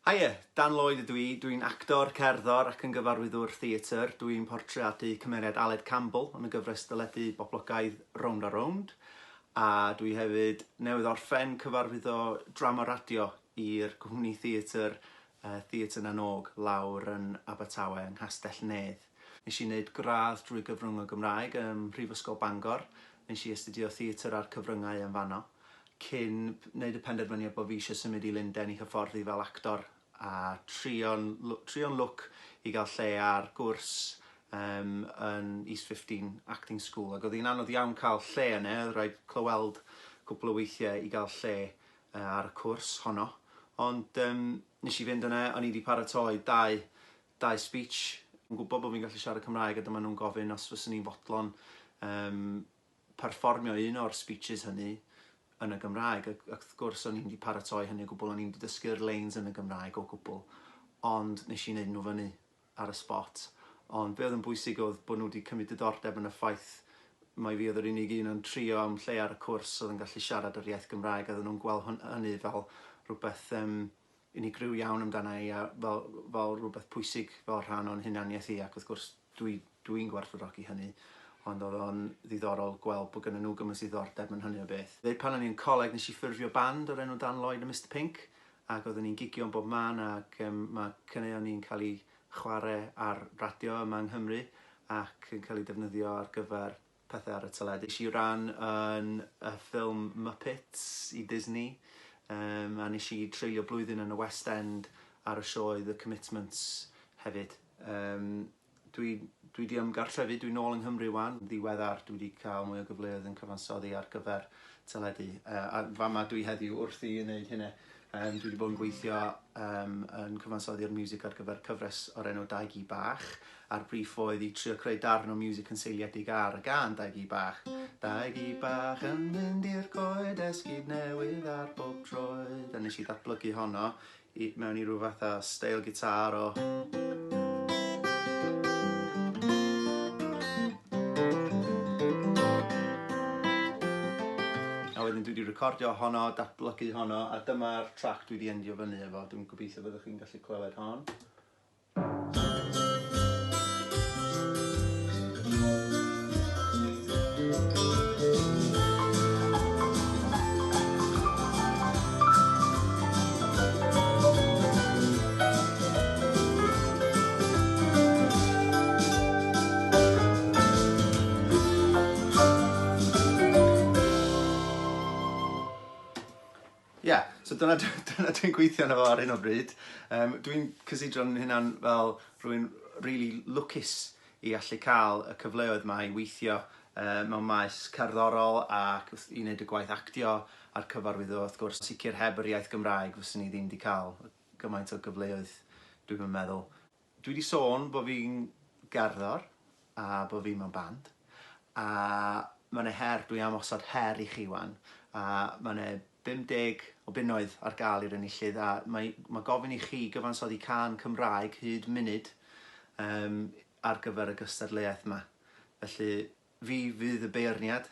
Haia, Dan Lloyd ydw i, dwi'n actor, cerddor ac yn gyfarwyddwr theatr. Dwi'n portreadu cymeriad Aled Campbell yn y gyfres deledu boblogaidd Rownd a Rownd, a dwi hefyd newydd orffen cyfarwyddo drama radio i'r cwmni theatr Theatr na nOg lawr yn Abertawe yng Nghastell Nedd. Nes i wneud gradd drwy gyfrwng y Gymraeg ym Mhrifysgol Bangor, nes i astudio theatr a'r cyfryngau yn fanno. cyn wneud y penderfyniad bod fi eisiau symud i Lunden i hyfforddi fel actor a trio'n trio'n lwc i gael lle ar gwrs um, yn East 15 Acting School ac oedd hi'n anodd iawn cael lle yna, oedd rhaid clyweld cwpl o weithiau i gael lle uh, ar y cwrs honno. Ond um, nes i fynd yna, o'n i wedi paratoi dau, dau speech, yn gwybod bod fi'n gallu siarad Cymraeg a dyma nhw'n gofyn os fyswn i'n fodlon um, perfformio un o'r speeches hynny yn y Gymraeg ac ac wrth gwrs o'n i'm 'di paratoi hynny o gwbl, o'n i'm 'di dysgu'r leins yn y Gymraeg o gwbl, ond nes i neud nhw fyny ar y spot. Ond be oedd yn bwysig oedd bod nhw 'di cymryd diddordeb yn y ffaith mai fi oedd yr unig un o'n trio am lle ar y cwrs oedd yn gallu siarad yr iaith Gymraeg a oedden nhw'n gweld hwn- hynny fel rhywbeth yym unigryw iawn amdana i a fel fel rhywbeth pwysig fel rhan o'n hunaniaeth i ac wrth gwrs dwi dwi'n gwerthfawrogi hynny ond oedd o'n ddiddorol gweld bod gynnon nhw gymaint o ddiddordeb yn hynny o beth. Fyd pan o'n i'n coleg nes i ffurfio band o'r enw Dan Lloyd a Mister Pink ac oedden ni'n gigio yn bob man ac yym ma' caneuon ni'n cael eu chwarae ar radio yma yng Nghymru ac yn cael eu defnyddio ar gyfer pethau ar y teledu. Nes i ran yn y ffilm Muppets i Disney yym a nes i treulio blwyddyn yn y West End ar y sioe The Commitments hefyd. Yym dwi dwi 'di ymgartrefu, dwi nôl yng Nghymru 'wan. Yn ddiweddar dwi 'di cael mwy o gyfleoedd yn cyfansoddi ar gyfer teledu yy a fama dwi heddiw wrthi yn neud hynna. Yym dwi 'di bod yn gweithio yym yn cyfansoddi'r miwsig ar gyfer cyfres o'r enw Dau Gi Bach a'r briff oedd i trio creu darn o miwsig yn seiliedig ar y gân Dau Gi Bach. Dau gi bach yn mynd i'r coed esgid newydd ar bob troed a nes i ddatblygu honno i mewn i ryw fath o steil gitar o A wedyn dwi 'di recordio honno, datblygu honno, a dyma'r trac dwi 'di endio fyny efo. Dwi'n gobeithio fyddwch chi'n gallu clywed hon. Ie, so dyna dyna dwi'n gweithio arno fo ar hyn o bryd. Yym dwi'n cysidro'n hunan fel rhywun rili lwcus i allu cael y cyfleoedd 'ma i weithio yy mewn maes cerddorol ac wrth i wneud y gwaith actio a'r cyfarwyddo wrth gwrs. Sicr heb yr iaith Gymraeg fyswn i ddim 'di cael gymaint o gyfleoedd dwi'm yn meddwl. Dwi 'di sôn bo fi'n gerddor a bo fi mewn band a ma' 'ne her, dwi am osod her i chi 'wan a ma' 'ne 50 o bunnoedd ar gael i'r enillydd a mae ma' gofyn i chi gyfansoddi cân Cymraeg hyd munud yym ar gyfer y gystadleuaeth 'ma. Felly fi fydd y beirniad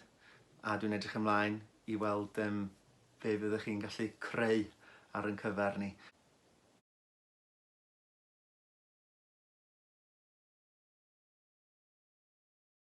a dwi'n edrych ymlaen i weld yym be fyddwch chi'n gallu creu ar ein cyfer ni.